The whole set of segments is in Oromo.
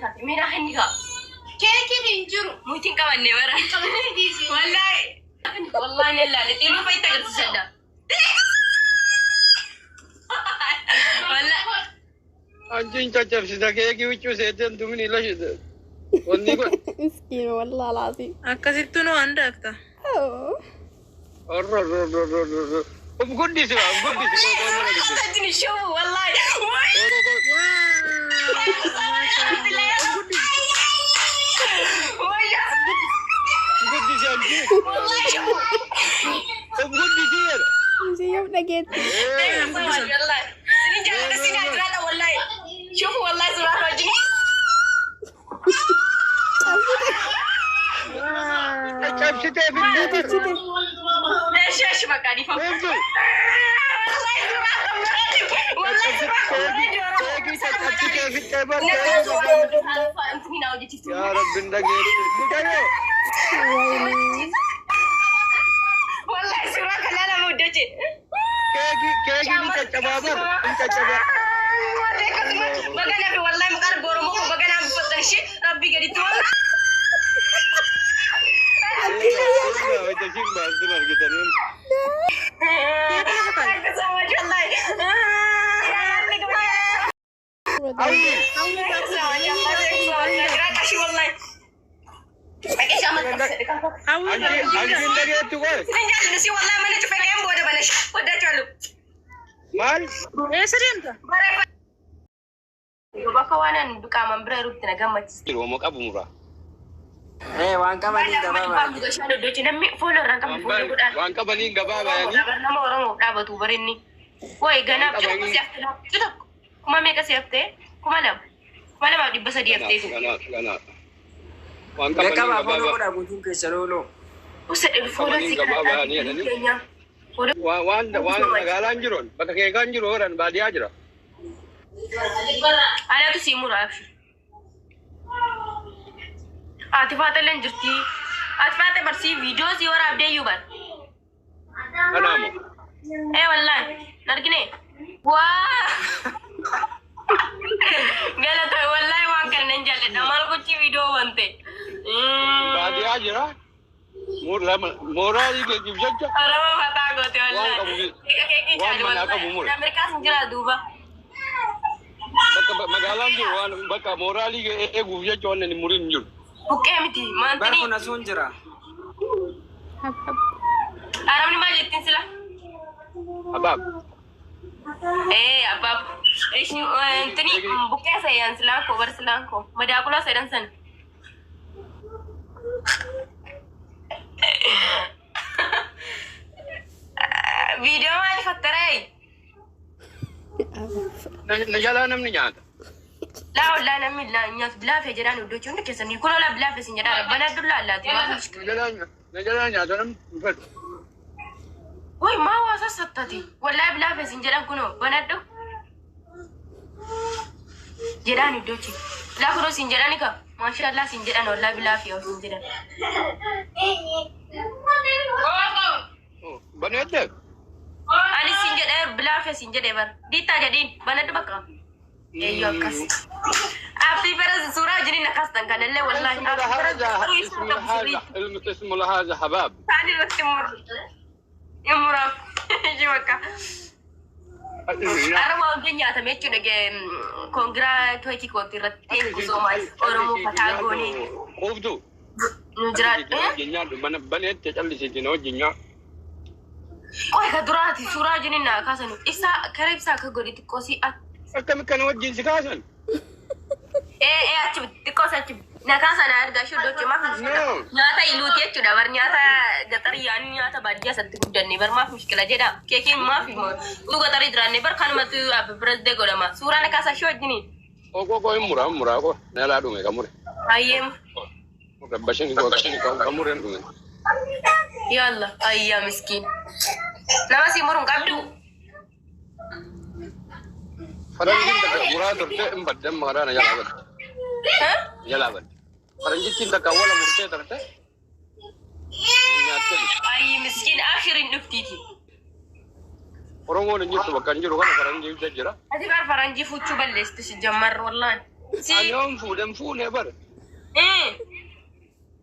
taate miidhaa inni kaa. Keekiin hin jiru. Muitiin qabanne bara. Qabannee dhiisi. Wallaahi. Wallaahi ni laale. Xiiluu fa'itti agarsiisadha. Wallaahi. Anjiin caccabsita keekii huccuu seeteen tumini lashite. Wanni kun مسكين والله العظيم. Akkasittu nu handaafta. أوه. Orro orro orro orro orro. Of guddisi waa of guddisi. Koo koo mana guddisi. Ajni shuu wallaahi. Koo koo koo. Of guddisi anjii. Of guddisi jedha. Muziyyoo dhageetti. Ee. Caccabsitee fiddee Guutuchite. Eebdu. Keekii caccabsitee fiddee bar. Yaa Rabbi hin dhageessu. Mucayyoo. Wallahi suuraa kana lama hojjeche. Keekii keekii ni caccabaa bar. Ni caccabaa. Bagana fi wallahi maqaan Oromoo kun baganaan bifatan ishee rabbii gaditti wallahi. Hojjechiin baastuu argitanii. Hawwi. Hawwi Anjiin dhageettu qoy. Maal? eessa deemta? Bakka waan ani qaamaan bira jirutti na gammachiisa. Jiru homo qabu muraa. Eh, waan qabaniin gabaabaa. Namni fuula irraa qabne fuula godhaan. Waan qabaniin gabaabaa. Nama Oromoof dhaabatu barinni. Wayi ganaaf cufa si haftee cufa kuma meeqa si haftee 2000 2300 hafteetu. Kanaaf kanaaf. Waan qabaniin Beekamaa fooloo gabaabaa. godhaa guutuun keessan ooloo. Usa fuula si Gabaabaa ni jedhani. keenya. Waan waan waan magaalaan jiruun bakka keekaan jiru horan baadiyyaa jira. Anaatu sii mura abshir. Ati faata illee jirti. Ati faata barsii viidiyoo sii waraabdee iyyuu bar. Kanaamo. Ee wallaahi nargine. Waa. Galata wallaahi waan kana nan jaalladha maal gochi viidiyoo wante. Baadiyyaa jira. Mooraalii keetiif jecha Oromoo fataa goote waan wallaahi. qabu waan manaa qabu mure. Ameerikaas hin jira duuba. Bakka magaalaan jiru waan bakka mooraalii eeguuf jecha waan inni muriin hin jiru. Buqqee miti Bar maantini. kun asuun jira. Hab hab. Arabni maal jettiin sila? Abaab. Ee abbaab. Ishi intini buqqee sayyaan silaan koo bar silaan koo madaakulaa sadan sana. Viidiyoo maaliif attaree? Na jalaa namni nyaata. Laa wallaa namni laa nyaatu bilaafee jedhaan iddoo hundi keessanii kun olaa bilaafee sin jedhaan rabbana dullaa allaati maaf mushkila. Na jalaa na jalaa nyaata namni hin fedhu. Wai maa waa sassattati wallaa bilaafee sin jedhan kunoo banadhu jedhaan iddoochi. Laa kunoo sin jedhani ka maashaallah sin jedhan wallaa bilaafee yoo sin jedhan. Baneette. Ani sin jedhee bilaafee sin jedhee bar diittaa jedhiin banadhu bakka. Eeyyoo akkas. Aappii feras suuraa wajjiniin akkas tan kanallee wallaahi. Aappii feras garuu ibsuu qabu sirriitti. اسمه هذا حباب. Isaan irratti muraaf. Ishii bakka. Har'a waa hunda nyaatame jechuudha koongiraa tookii kooti irratti thank you so much Oromoo fataa goonee Quuftu. nu jiraadhu. Nyaadhu mana baneette callisiitiin hojii nyaadhu. Qoy ka duraati suuraa wajjiniin naa kaasanu ibsaa kara ibsaa akka godhi xiqqoo si Akkami kana wajjin si kaasan? ee ee achi xiqqoo si achi na kaasan argaa ishee iddoo maaf mushkila No. nyaata iluuti jechuudha bar nyaata gaxarii yaani nyaata baadiyyaa isatti guddanne bar maaf mushkila jedha keekiin maaf nu gaxarii jiraanne bar kanumatu abbi birthday godhama suuraa na kaasaa ishee wajjiniin. Qoo qoo hin muraa hin muraa qoo na jalaa dhume ka mure. Hayyee. Rabbashin koo ka mure hin dhume. Yalla, ayya miskiin. Nama si muruun qabdu. Faranjiin takka muraa turte hin badde amma karaa na jalaa badde. Jalaa badde. Faranjittiin takka awwala murtee turte. Nyaatte. Ayyi miskiin ashirin dhuftiiti. Oromoon hin jirtu bakka hin jiru kana faranjii jira. Ati bar faranjii fuuchuu balleessitu si jammarra wallaan. Ani yoon fuudhe hin fuune bara.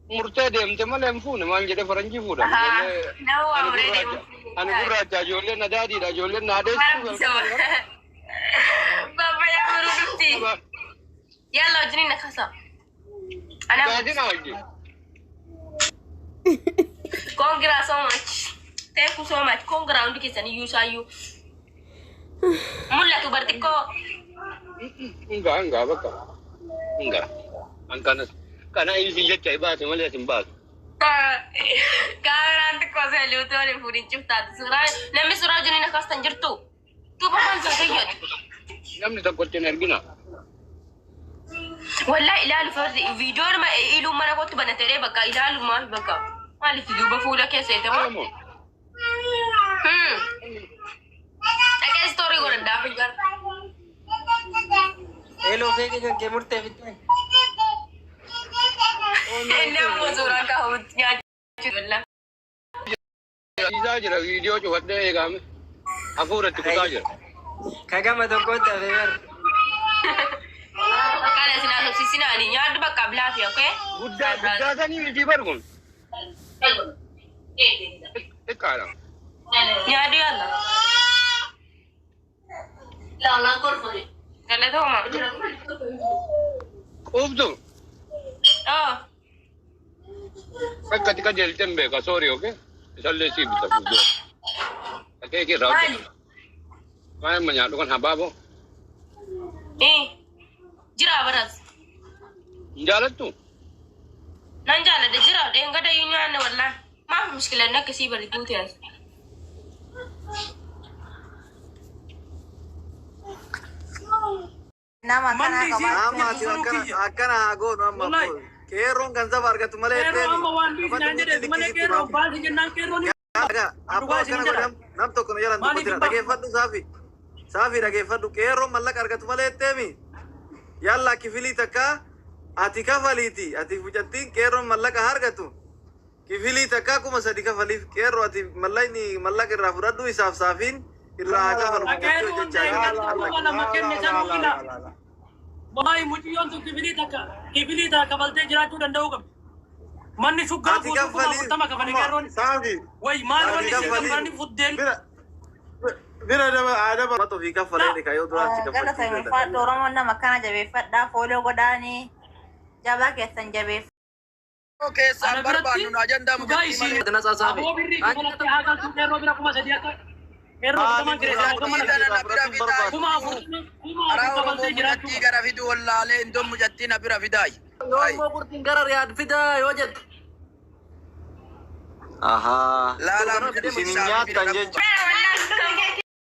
Murtee deemte malee hin fuune maal jedhe faranjii fuudha. Nama waa muree deemu. Ani gurraacha ijoolleen na daadiidha ijoolleen na adeessu. Babayyaa muruu dhufti. Yalla wajjiniin akkasa. Anaaf Gaazina wajjin. Congra so much. Thank you so much. Congra hundi keessan iyyuu isaayyuu. Mul'atu bar xiqqoo. Hingaa hingaa bakka. Hingaa. An kanas kana isi jecha baase malee isin baasu. Kaameraan xiqqoo seeluutu waliin fuudhin ciftaati. Suuraa namni suuraa wajjiniin akkastan jirtu. Tuuba maal taatee Namni tokko ittiin ergina. Wallahi ilaalu fardi viidiyoo nama iluu mana kootti banatee bakka ilaalu maal bakka maaliif duuba fuula keessa eete moo? Oromoo. Dhaqee istoorii godhadhaa fi gara. Eeloo keekii kan kee murtee fittee. Inni ammoo suuraa kaahutti nyaachuu wallahi. Isaa jira viidiyoo cufadhee eegame. Hafuuratti kutaa jira. Kagama tokkotti hafe bar. Kana isin haasofsiisinaani nyaadhu bakka bilaa fi okee? Guddaa guddaa sanii miti bar kun. Xiqqaadha. Nyaadhu yalla. Galatooma. Quuftu Oh. akka ati qajeelteen beeka soorii okee. Isallee sii bita fuuldura. Keekii irraa hojjetama. Waan amma nyaadhu kan habaaboo. Jira baras. Hin jaalattu? Nan jaaladha jira dheengada iyyuu nyaanne wallahi. Maaf mushkilanni akkasii bari guute as. Nama Manni kana isii qaba. Amma ati akkana akkana haa goonu amma Wallahi. qeerroon kan saba argatu malee Qeerroo amma waan biif naan jedhe malee qeerroo baasi jennaan qeerroon Abbaa Dhugaa isin akkana jedha. godham nam tokko nu jalan Maaliif dubbatina hin baasu? dhageeffadhu saafi saafi dhageeffadhu qeerroon mallaqa argatu malee teemi yalla kifilii takka ati kafaliiti ati mucattiin qeerroon mallaqa argatu kifilii takka 3000 kafaliif qeerroo ati mallaqni mallaqa irraa fudhadhu isaaf saafiin irraa haa kafalu mucattii Qeerroon hojjechaa deeggartuu 2000 kenne sanuu ila. Wallahi mucayyoon tun kifilii takka kafaltee jiraachuu danda'uu qabdi. Manni shuggaa Ati guutuu kuma kaffalii. 40 kafale qeerroon. Saafi. Way maal Ati wanni isin kaffalii. kafalanii fuddeen. Bira bira daba adaba. Mata ofii kaffalee kaayoo duraatti Galata kaffalchiisuu ulfaadhu Oromoon nama kana jabeeffadhaa fooloo godhaanii jabaa keessan jabeeffadhaa. Keessaan Ana biratti barbaannu nu ajandaa dhugaa mucattii isin malee. Tana saafi. aboo birrii kafalattee haa galtuu qeerroo bira 3000 akka qeerroo 40 kireessaa Mucattii tana na bira fidaa. 40,000 40,000 Karaa Oromoo kafaltee jiraachuu mucattii qabdi. gara fiduu wallaalee indoon mucattii na bira fidaayi. Yoommoo qurxiin gara Riyaad fidaa yoo jette. Ahaa. Laalaa mucattii Isin saafi bira nyaattan dhaquu. jechuudha. Wallahi.